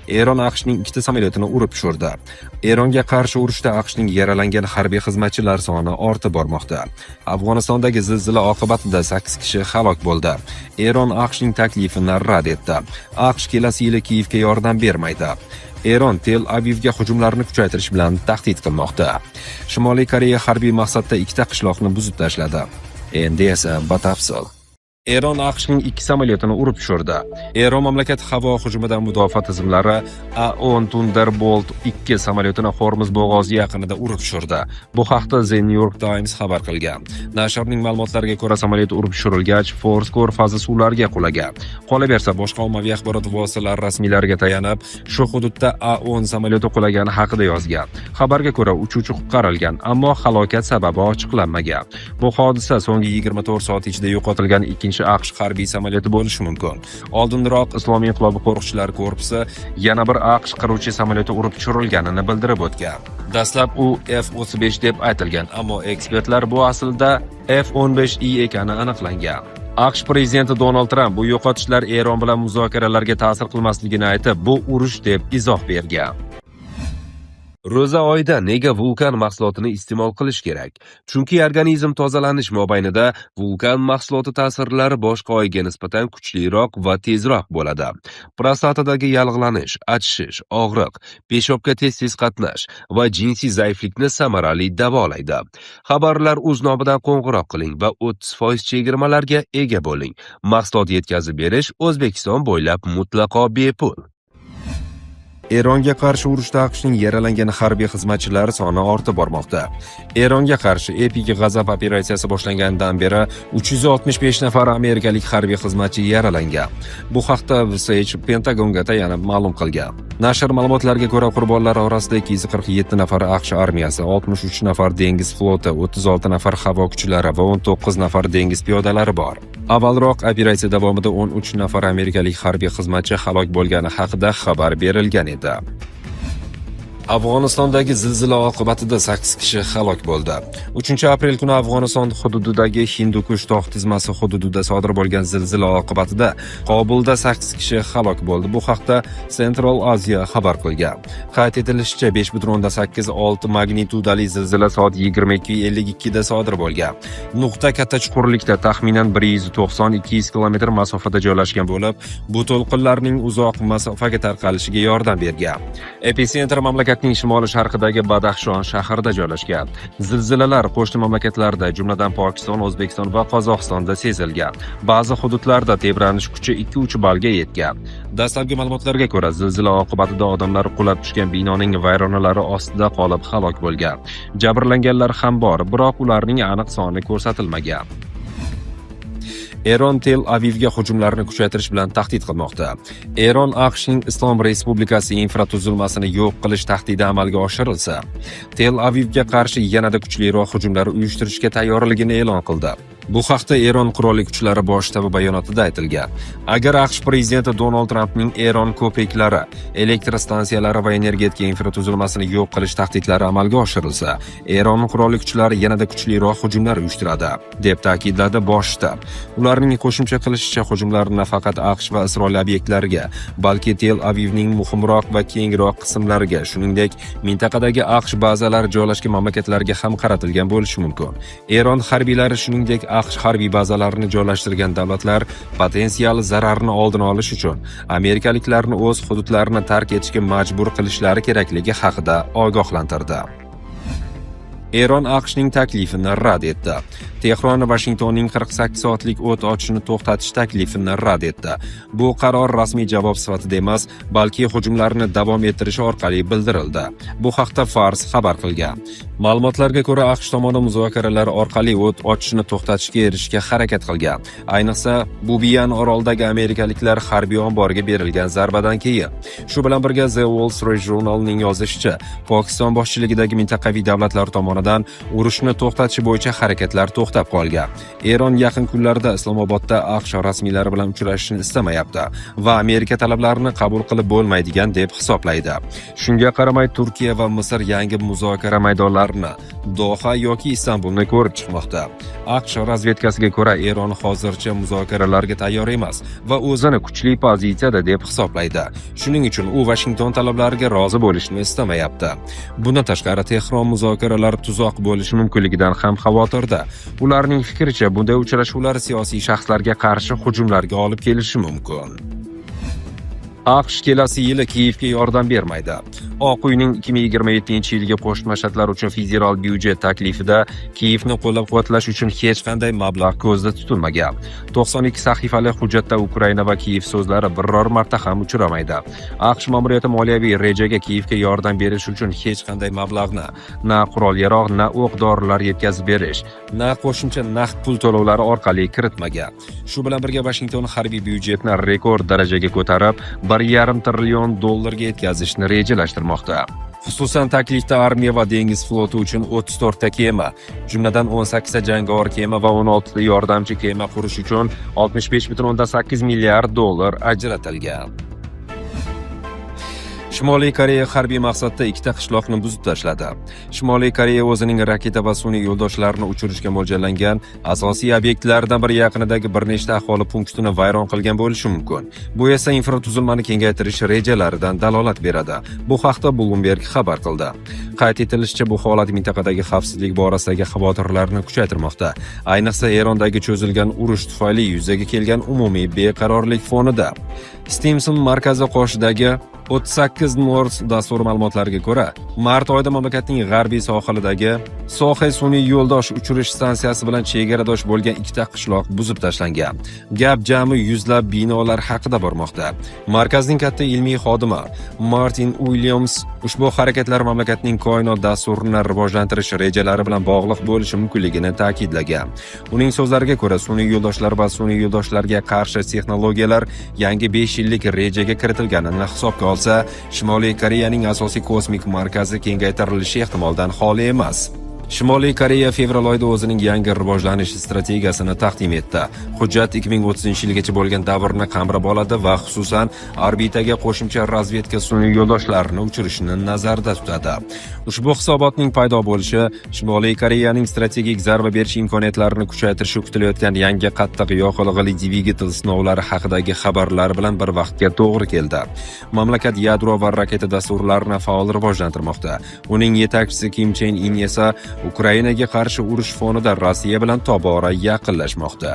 Eron AQShning ikkita samolyotini urib tushirdi. Eronga qarshi urushda AQShning yaralangan harbiy xizmatchilar soni ortib bormoqda. Afg'onistondagi zilzila oqibatida 8 kishi halok bo'ldi. Eron AQShning taklifini rad etdi. AQSh kelasi yili Kiyevga yordam bermaydi. Eron Tel Avivga hujumlarni kuchaytirish bilan tahdid qilmoqda. Shimoliy Koreya harbiy maqsadda ikkita qishloqni buzib tashladi. Endi esa batafsil. Eron AQShning ikki samolyotini urib tushirdi. Eron mamlakati havo hujumidan mudofaa tizimlari A-10 Thunderbolt 2 samolyotini Hormuz bo'g'ozi yaqinida urib tushirdi. Bu haqda The New York Times xabar qilgan. Nashrning ma'lumotlariga ko'ra, samolyot urib tushirilgach, Fors ko'rfazi suvlariga qulagan. Qolaversa, boshqa ommaviy axborot vositalari rasmiylariga tayanib, shu hududda A-10 samolyoti qulagani haqida yozgan. Xabarga ko'ra, uchuvchi qutqarilgan, ammo halokat sababi ochiqlanmagan. Bu hodisa so'nggi 24 soat ichida yo'qotilgan ikkinchi AQSh harbiy samolyoti bo'lishi mumkin. Oldinroq Islom inqilobi qo'riqchilar korpusi yana bir AQSh qiruvchi samolyoti urib tushirilganini bildirib o'tgan. Dastlab u F-35 deb aytilgan, ammo ekspertlar bu aslida F-15E ekani aniqlangan. AQSh prezidenti Donald Tramp bu yo'qotishlar Eron bilan muzokaralarga ta'sir qilmasligini aytib, bu urush deb izoh bergan. Ro'za oyida nega Vulkan mahsulotini iste'mol qilish kerak? Chunki organizm tozalanish mobaynida Vulkan mahsuloti ta'sirlari boshqa oyga nisbatan kuchliroq va tezroq bo'ladi. Prostatadagi yallig'lanish, achishish, og'riq, peshobga tez-tez qatnash va jinsiy zaiflikni samarali davolaydi. Xabarlar uz nomidan qo'ng'iroq qiling va 30% chegirmalarga ega bo'ling. Mahsulot yetkazib berish O'zbekiston bo'ylab mutlaqo bepul. Eronga qarshi urushda AQShning yaralangan harbiy xizmatchilari soni ortib bormoqda. Eronga qarshi Epik g'azab operatsiyasi boshlanganidan beri 365 nafar amerikalik harbiy xizmatchi yaralangan. Bu haqda VSH Pentagonga tayanib ma'lum qilgan. Nashr ma'lumotlariga ko'ra, qurbonlar orasida 247 nafar AQSh armiyasi, 63 nafar dengiz floti, 36 nafar havo kuchlari va 19 nafar dengiz piyodalari bor. Avvalroq operatsiya davomida 13 nafar amerikalik harbiy xizmatchi halok bo'lgani haqida xabar berilgan edi. Afg'onistondagi zilzila oqibatida 8 kishi halok bo'ldi. 3 aprel kuni Afg'oniston hududidagi Hindukush tog' tizmasi hududida sodir bo'lgan zilzila oqibatida Qobulda 8 kishi halok bo'ldi. Bu haqda Central Asia xabar qilgan. Qayd etilishicha, 5.86 magnitudali zilzila soat 22:52 da sodir bo'lgan. Nuqta katta chuqurlikda, taxminan 190-200 km masofada joylashgan bo'lib, bu to'lqinlarning uzoq masofaga tarqalishiga yordam bergan. Epitsentr mamlakatning shimoli-sharqidagi Badaxshon shahrida joylashgan. Zilzilalar qo'shni mamlakatlarda, jumladan Pokiston, O'zbekiston va Qozog'istonda sezilgan. Ba'zi hududlarda tebranish kuchi 2-3 ballga yetgan. Dastlabki ma'lumotlarga ko'ra, zilzila oqibatida odamlar qulab tushgan binoning vayronalari ostida qolib halok bo'lgan. Jabrlanganlar ham bor, biroq ularning aniq soni ko'rsatilmagan. Eron Tel Avivga hujumlarni kuchaytirish bilan tahdid qilmoqda. Eron AQShning Islom Respublikasi infratuzilmasini yo'q qilish tahdidi amalga oshirilsa, Tel Avivga qarshi yanada kuchliroq hujumlar uyushtirishga tayyorligini e'lon qildi. Bu haqda Eron qurolli kuchlari bosh shtabi bayonotida aytilgan. Agar AQSh prezidenti Donald Trampning Eron ko'priklari, elektr stansiyalari va energetika infratuzilmasini yo'q qilish tahdidlari amalga oshirilsa, Eron qurolli kuchlari yanada kuchliroq hujumlar uyushtiradi, deb ta'kidladi bosh shtab. Ularning qo'shimcha qilishicha, hujumlar nafaqat AQSh va Isroil obyektlariga, balki Tel Avivning muhimroq va kengroq qismlariga, shuningdek, mintaqadagi AQSh bazalari joylashgan mamlakatlarga ham qaratilgan bo'lishi mumkin. Eron harbiylari, shuningdek, AQSh harbiy bazalarini joylashtirgan davlatlar potensial zararni oldini olish uchun amerikaliklarni o'z hududlarini tark etishga majbur qilishlari kerakligi haqida ogohlantirdi. Eron AQShning taklifini rad etdi. Tehron Vashingtonning 48 soatlik o't ochishni to'xtatish taklifini rad etdi. Bu qaror rasmiy javob sifatida emas, balki hujumlarni davom ettirish orqali bildirildi. Bu haqda Fars xabar qilgan. Ma'lumotlarga ko'ra, AQSh tomoni muzokaralar orqali o't ochishni to'xtatishga erishishga harakat qilgan. Ayniqsa, Bubiyan orolidagi amerikaliklar harbiy omboriga berilgan zarbadan keyin. Shu bilan birga, The Wall Street Journalning yozishicha, Pokiston boshchiligidagi mintaqaviy davlatlar tomonidan urushni to'xtatish bo'yicha harakatlar to'xtab qolgan. Eron yaqin kunlarda Islomobodda AQSh rasmiylari bilan uchrashishni istamayapti va Amerika talablarini qabul qilib bo'lmaydigan deb hisoblaydi. Shunga qaramay, Turkiya va Misr yangi muzokara maydonlarini Doha yoki Istanbulni ko'rib chiqmoqda. AQSh razvedkasiga ko'ra, Eron hozircha muzokaralarga tayyor emas va o'zini kuchli pozitsiyada deb hisoblaydi. Shuning uchun u Vashington talablariga rozi bo'lishni istamayapti. Bundan tashqari, Tehron muzokaralar tuzoq bo'lishi mumkinligidan ham xavotirda. Ularning fikricha, bunday uchrashuvlar siyosiy shaxslarga qarshi hujumlarga olib kelishi mumkin. AQSh kelasi yili Kiyevga yordam bermaydi. Oq uyning 2027-yilgi Qo'shma Shtatlar uchun federal byudjet taklifida Kiyevni qo'llab-quvvatlash uchun hech qanday mablag' ko'zda tutilmagan. 92 sahifali hujjatda Ukraina va Kiyev so'zlari biror marta ham uchramaydi. AQSh ma'muriyati moliyaviy rejaga Kiyevga yordam berish uchun hech qanday mablag'ni, na qurol-yarog', na o'q-dorilar yetkazib berish, na qo'shimcha naqd pul to'lovlari orqali kiritmagan. Shu bilan birga, Vashington harbiy byudjetni rekord darajaga ko'tarib, 1,5 trillion dollarga yetkazishni rejalashtirmoqda. Xususan, taklifda armiya va dengiz floti uchun 34 ta kema, jumladan 18 ta jangovar kema va 16 ta yordamchi kema qurish uchun 65,8 milliard dollar ajratilgan. Shimoliy Koreya harbiy maqsadda ikkita qishloqni buzib tashladi. Shimoliy Koreya o'zining raketa va sun'iy yo'ldoshlarni uchirishga mo'ljallangan asosiy obyektlaridan biri yaqinidagi bir nechta aholi punktini vayron qilgan bo'lishi mumkin. Bu esa infratuzilmani kengaytirish rejalaridan dalolat beradi. Bu haqda Bloomberg xabar qildi. Qayd etilishicha, bu holat mintaqadagi xavfsizlik borasidagi xavotirlarni kuchaytirmoqda. Ayniqsa, Erondagi cho'zilgan urush tufayli yuzaga kelgan umumiy beqarorlik fonida. Stimson markazi qoshidagi 38 North dasturi ma'lumotlariga ko'ra, mart oyida mamlakatning g'arbiy sohilidagi Soxe sun'iy yo'ldosh uchirish stansiyasi bilan chegaradosh bo'lgan ikkita qishloq buzib tashlangan. Gap jami yuzlab binolar haqida bormoqda. Markazning katta ilmiy xodimi Martin Uilyams ushbu harakatlar mamlakatning koinot dasturini rivojlantirish rejalari bilan bog'liq bo'lishi mumkinligini ta'kidlagan. Uning so'zlariga ko'ra, sun'iy yo'ldoshlar va sun'iy yo'ldoshlarga qarshi texnologiyalar yangi 5 yillik rejaga kiritilganini hisobga olsa, Shimoliy Koreyaning asosiy kosmik markazi kengaytirilishi ehtimoldan xoli emas. Shimoliy Koreya fevral oyida o'zining yangi rivojlanish strategiyasini taqdim etdi. Hujjat 2030-yilgacha bo'lgan davrni qamrab oladi va xususan orbitaga qo'shimcha razvedka sun'iy yo'ldoshlarini uchirishni nazarda tutadi. Ushbu hisobotning paydo bo'lishi Shimoliy Koreyaning strategik zarba berish imkoniyatlarini kuchaytirishi kutilayotgan yangi qattiq yoqilg'ili dvigatel sinovlari haqidagi xabarlar bilan bir vaqtga to'g'ri keldi. Mamlakat yadro va raketa dasturlarini faol rivojlantirmoqda. Uning yetakchisi Kim Chen In esa Ukrainaga qarshi urush fonida Rossiya bilan tobora yaqinlashmoqda.